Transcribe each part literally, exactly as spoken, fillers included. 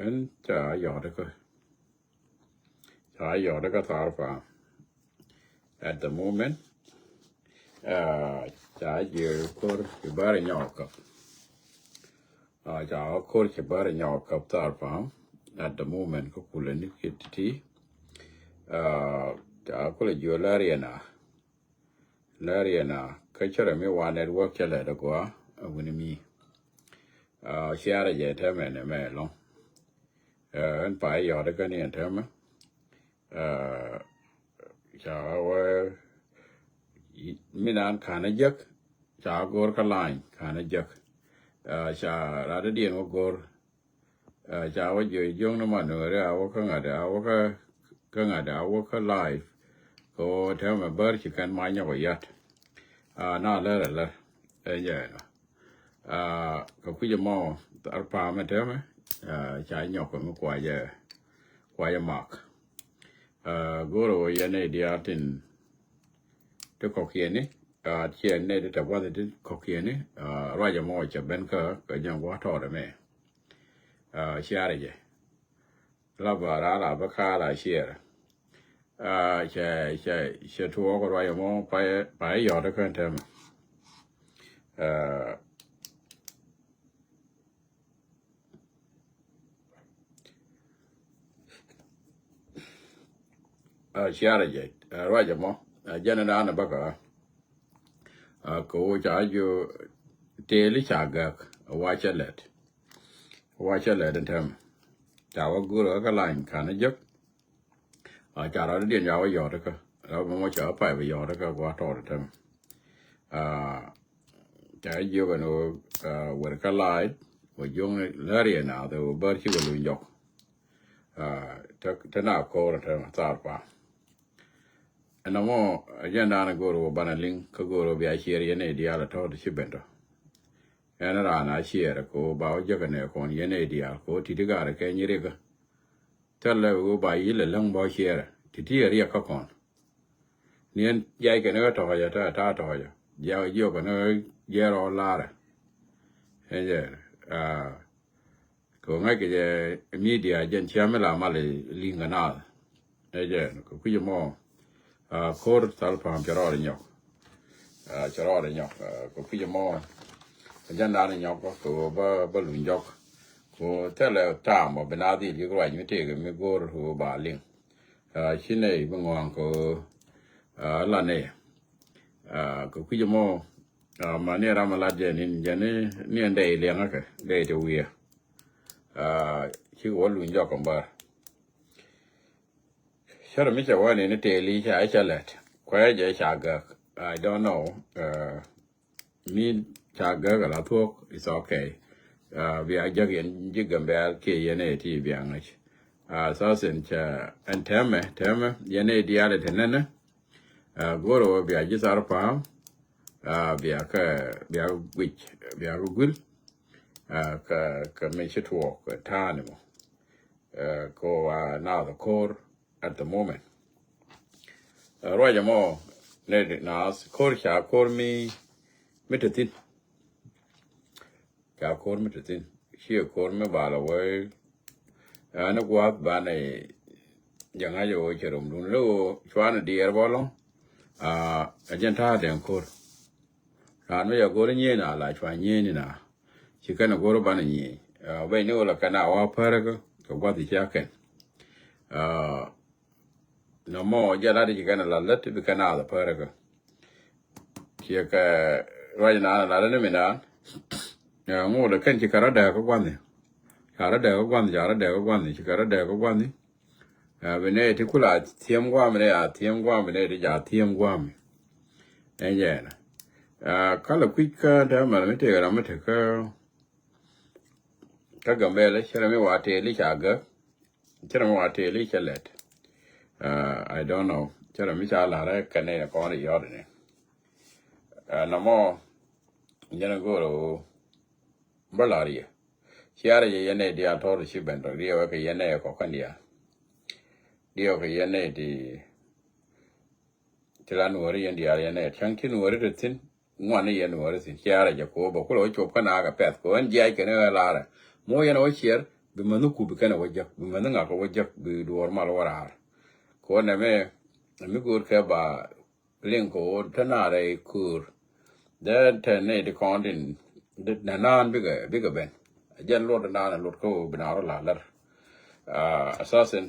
Ɛn ca yɔt kä, ca yɔt kä Tharpam. At the moment, uh, ca jiɛ kor ci bär nyɔk kap. Uh, ca kor ci bär nyɔk kap Tharpam. At the moment, kä kulɛ ni kiti. Uh, ca kulɛ jiɔ lariɛna. Lariɛna, kä cɛ rɛ mi wa network cɛ lɛ dɛ gua, a wuni mi. Uh, ciarɛ jɛ tɛmɛ nɛ mɛ lɔŋ. Uh, ɛn pa yɔt kä ni ɛn tɛmɛ. Uh, ca wä, mi nan kanɛ jek, ca gor kä line kanɛ jek. Uh, ca rat diɛn wä gor. Uh, ca wä jiɔ jiɔŋ ni man wä ri a wä kä ŋa̱t, a wä kä, kä ŋa̱t, a wä kä live. Kɛ wä tɛmɛ bär ci kɛn ma nyɔk wä yat. Uh, na lär a lär. Ɛ jɛ nɔ. Uh, kɛ kui̱c mɔ Tharpam ɛ tɛmɛ. Uh, ca nyɔk mi kuacɛ, kuacɛ mak. Uh, goro yɛn ɛ diaal tin ti kɔk yɛni. Uh, ciɛ nɛ ti tɛ guath ti kɔk yɛni. Uh, ruacɛ mɔ cɛ ben kä, kä jɛn gua̱ tɔɔrɛ mɛ. Uh, ciarɛ jɛ. La ba ra la ba ka la ciɛrɛ. Uh, cɛ, cɛ, cɛ tuɔɔk ruacɛ mɔ pa yɛ, pa yɛ yɔt kä tɛmɛ. Uh, A ciarɛ jɛ, a ruacɛ mɔ, a jɛn in daanɛ bäkä. A kɛ wä ca jiɔ tëëli ca gäk, a wa cɛ lɛt. A wa cɛ lɛt in tɛmɛ. Ca wä gurɛ kä lany kanɛ jek. A ca rɔɔdɛ diɛn ca wä yɔɔt kä. Rɔɔdɛ mɔ ca wä pay bɛ yɔɔt kä, gua̱ tɔɔt in tɛmɛ. A ca jiök ɛn ɣöö, a, wër kä la̱a̱c wä juɔ̱ŋ lääriɛ naath ɛ wä bär cikɛ luny jɔk. A, te, te na ko̱o̱r te Tharpam. Ɛn ɛmɔ, a jɛn daanɛ go̱o̱r wä banɛ liŋ kä go̱o̱r wä bia ciɛɛr yɛn ɛ diaal ɛ tɔ̱ ti ci ben tɔ̱. Ɛn raan a ciɛɛr kɛ wä ba wä jäkɛ nɛ kɔn yɛn ɛ diaal kɛ wä ti̱ti̱ gaarɛ kɛ nyi rikä. Thilɛ wä ba yilɛ läŋ bä ciɛɛrɛ ti̱ti̱ ɛ riɛk kä kɔn. Ni ɛn jiac kɛn ɣä tɔ̱ɔ̱cä, ta, ta tɔ̱ɔ̱cä. Jiac jiök kɛn ɣä jiɛɛr ɔ laarɛ. Ɛ jɛ, a, kɛ ɣä ŋa̱c kɛ jɛ media jɛn cia mi la mal li̱ŋ kɛ naath. Ɛ jɛ, kɛ kui̱c mɔ, a, ko̱r Tharpam cɛ rɔɔdɛ nyɔk. A, cɛ rɔɔdɛ nyɔk, a, kɛ kui̱c mɔ. Kɛ jɛn daanɛ nyɔk kɛ ɣöö bä, bä luny jɔk. Kɛ ɣöö thilɛ taam bä bi naath dhil yik ruac mi tëëkɛ mi go̱o̱r ɣöö ba liŋ. A, ci nɛy bi ŋɔaŋ kɛ ɣöö, a, la nɛy. A, kɛ kui̱c mɔ, a, ma ni ram a lat jɛ ni, jɛ ni, ni ɛn dɛy liɛŋä kɛ, dɛy ti wiɛ. A, cikɛ wä luny jɔk kɛ bär. Cärɛ mi cɛ wä ni ni tëëli ca, ca lɛt. Kuɛ jɛ ca gäk. I don't know. A, mi ca gäk ala thuɔ̱k, it's okay. A, bia jäk yɛn ji̱ Gambɛl kiɛ yɛn ɛ ti bia ŋäc. A, sɔsin cɛ ɛn tɛmɛ, tɛmɛ, yɛn ɛ diaal ɛ te nɛnɛ. A, go̱rɛ wä bia ji̱ Tharpam. A, bia kɛ, bia guic, bia kɛ guil. A, kɛ, kɛ mi ci tuɔɔk, kɛ ta̱a̱ni mɔ. A, kɛ wä naath ko̱r at the moment. A, ruacɛ mɔ, nɛ di naath ko̱r ca ko̱r mi, mi te thi̱n. Ca ko̱r mi te thi̱n. Ciɛ ko̱r mi bal a wee. Ɛn gua̱a̱th banɛ jɛ ŋa̱c ɛ ɣöö cɛ romdun. Lɛ ɣöö cuanɛ diɛɛr bä lɔ̱ŋ. A, a jɛn ta̱a̱ dɛŋ ko̱r. Raan mi cɛ go̱r nyieen a la cua nyieen in a. Ci kɛn a go̱r banɛ nyieen. A, bɛc ni ɣöö la kɛn a wa päräkä kɛ gua̱th i̱ cia kɛn. A, nɔmɔ jɛ lat i̱ ci kɛn a la lät i̱ bi kɛn a la päräkä. Ciɛ kɛ ruac naan a lat ni mi naan. Ɛ, ŋot ɛ kɛn ci kɛ rɔ dääk kä gua̱ni. Ca rɔ dääk kä gua̱ni, ca rɔ dääk kä gua̱ni, ci kɛ rɔ dääk kä gua̱ni. Ɛ, bi nɛy ti kula thiëm gua̱a̱m nɛ, a thiëm gua̱a̱m nɛ ti ca thiëm gua̱a̱m. Ɛ jɛɛn. Ɛ, ka lɛ kui̱c kä täämɛ mi tëëk ram mi te kä, kä Gambɛl, cɛ rɛ mi wa tëëli ca gäk. Cɛ rɛ mi wa tëëli cɛ lɛt. Ɛ, I don't know. Cɛ rɛ mi ca la̱rɛ kɛn nɛ kɔn i̱ yɔt ni. Ɛ, nɔmɔ, jɛn go̱o̱r ɣöö bä la̱r yɛ. Ciarɛ jɛ yɛn nɛy diaal tɔ̱r ci ben tɔ, diɛw kɛ yɛn nɛy kɔk kɛn diaal. Diɛw kɛ yɛn nɛy ti, ti la nuɔ̱ɔ̱ri yɛn diaal yɛn nɛy. Cäŋ ti nuɔ̱ɔ̱ri ti thi̱n, ŋuan ni yɛn nuɔ̱ɔ̱ri thi̱n. Ciarɛ jɛ kɛ ɣöö bä kulɛ wä cop kä naak kɛ pɛ̈th, kɛ ɣöö ɛn jiac kɛn ɣä la̱rɛ. Muɔ yɛn wä ciɛr, bi mäni kup bi kɛn ɛ wä jek, bi mäni ŋak ɛ wä jek, bi duɔɔr mal wä raar. Kɛ wä nɛmɛ mi go̱o̱r kɛ ba liŋ kɛ wä te naar ɛ ko̱o̱r. Dee te nɛy ti kɔn tin nɛ naan bikɛ bikɛ ben. Jɛn luɔt naan ɛ luɔt kä wä bi naar wä la lär. Assassin.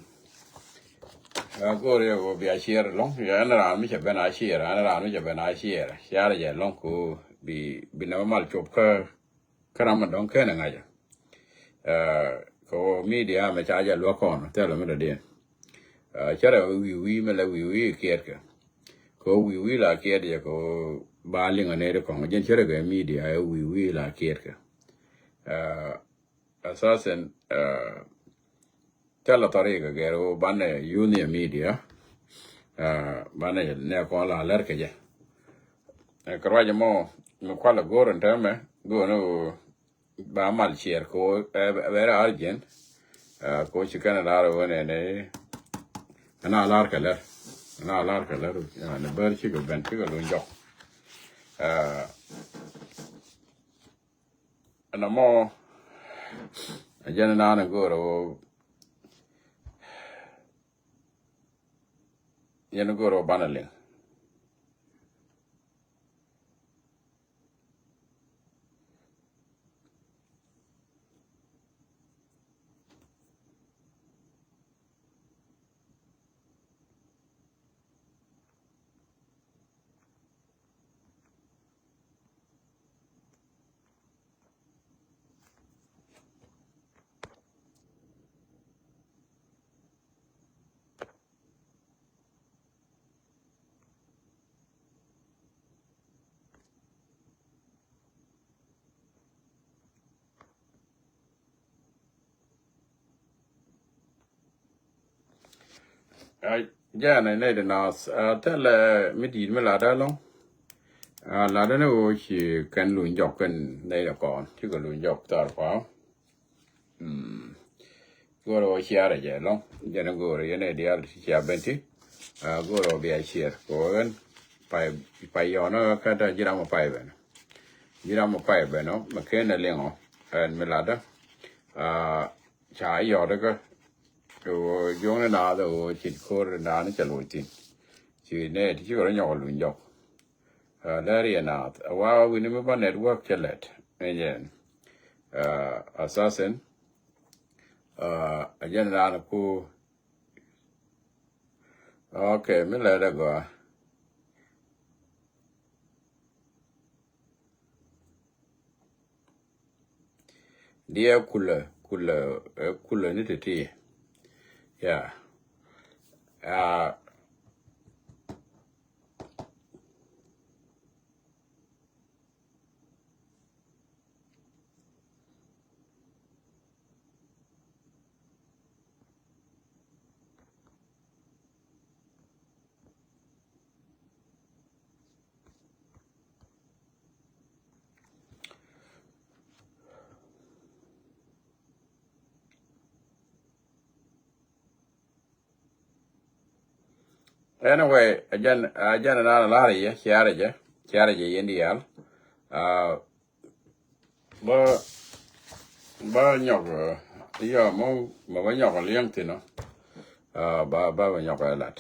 Go̱o̱r yɛ wä bia ciɛɛr lɔŋ, yɛ ɛn raan mi cɛ ben a ciɛɛr, ɛn raan mi cɛ ben a ciɛɛr ciaarɛ jɛ lɔŋ kɛ wä bi bi nɛmɛ mal cop kä kä ram mi dɔ̱ŋ ken ɛ ŋa̱cä. Kɛ wä media mɛ ca jɛ luäk kɔn thilɛ mi dɔ̱diɛn. Cärɛ wi̱i̱ wi̱i̱ mɛ lɛ wi̱i̱ wi̱i̱ kiɛɛtkɛ. Kɛ wä wi̱i̱ wi̱i̱ la kiɛɛt jɛ kɛ wä ba liŋ a nɛy ti kɔŋ jɛn cärɛ kɛ media ɛ wi̱i̱ wi̱i̱ la kiɛɛtkɛ. Assassin. Thilɛ tɔrikɛ gɛr wä banɛ union media. Banɛ nɛ kɔn la lɛr kɛ jɛ. Kɛ ruacɛ mɔ mi kualɛ go̱o̱r in tɛmɛ go̱o̱r ni wä ba mal ciɛɛr kɛ wä ɛ very urgent. Kɛ wä ci kɛn lar wä nɛ nɛ ɛn a lar kɛ lɛr, ɛn a lar kɛ lɛr ni bär cikɛ ben cikɛ luny jɔk. Ɛn ɛmɔ ɛ jɛn naan ɛ go̱o̱rɛ wä yɛn go̱o̱rɛ wä banɛ liŋ. Jɛn ɛ nɛy di naath thilɛ mi di̱i̱t mi latdä ɛlɔ̱ŋ. Latdä ni ɣöö ci kɛn luny jɔk kɛn nɛy di kɔn cikɛ luny jɔk thar kɔaŋ. Go̱o̱rɛ wä ciarɛ jɛ lɔ̱ŋ jɛn go̱o̱rɛ yɛn ɛ diaal ti cia ben ti. Go̱o̱rɛ wä bia ciɛr kɛ wä ɣän pay pay yɔnä kä ta ji̱ ram ɔ pay ben. Ji̱ ram ɔ pay ben ɔ mɛ ken ɛ liŋ ɔ ɛn mi latdä. Ca yɔt kä kɛ ɣöö juɔ̱ŋni naath ɛ ɣöö cit ko̱r naan cɛ loc thi̱n. Ci nɛ ti cikɛ rɔ nyɔk luny jɔk. Lɛr yɛ naath a wa wi̱ni mi ba network cɛ lɛt. Ɛ jɛn assassin. A jɛn naan ku. Ok, mi lɛt ɛ gɔaa. Diɛ kulɛ kulɛ ɛ kulɛ ni ti̱ti̱. Ya. Anyway, a jɛn a jɛn a naan a lar yɛ ciarɛ jɛ ciarɛ jɛ yɛn diaal. Bä bä nyɔk yɔ mɔ mɔ bä nyɔk liɛŋ thin ɔ. Bä bä bä nyɔk ɛ lat.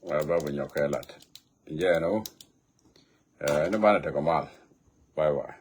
Bä bä nyɔk ɛ lat. Jɛn ɔ. Ni banɛ tekɛ mal. Bye bye.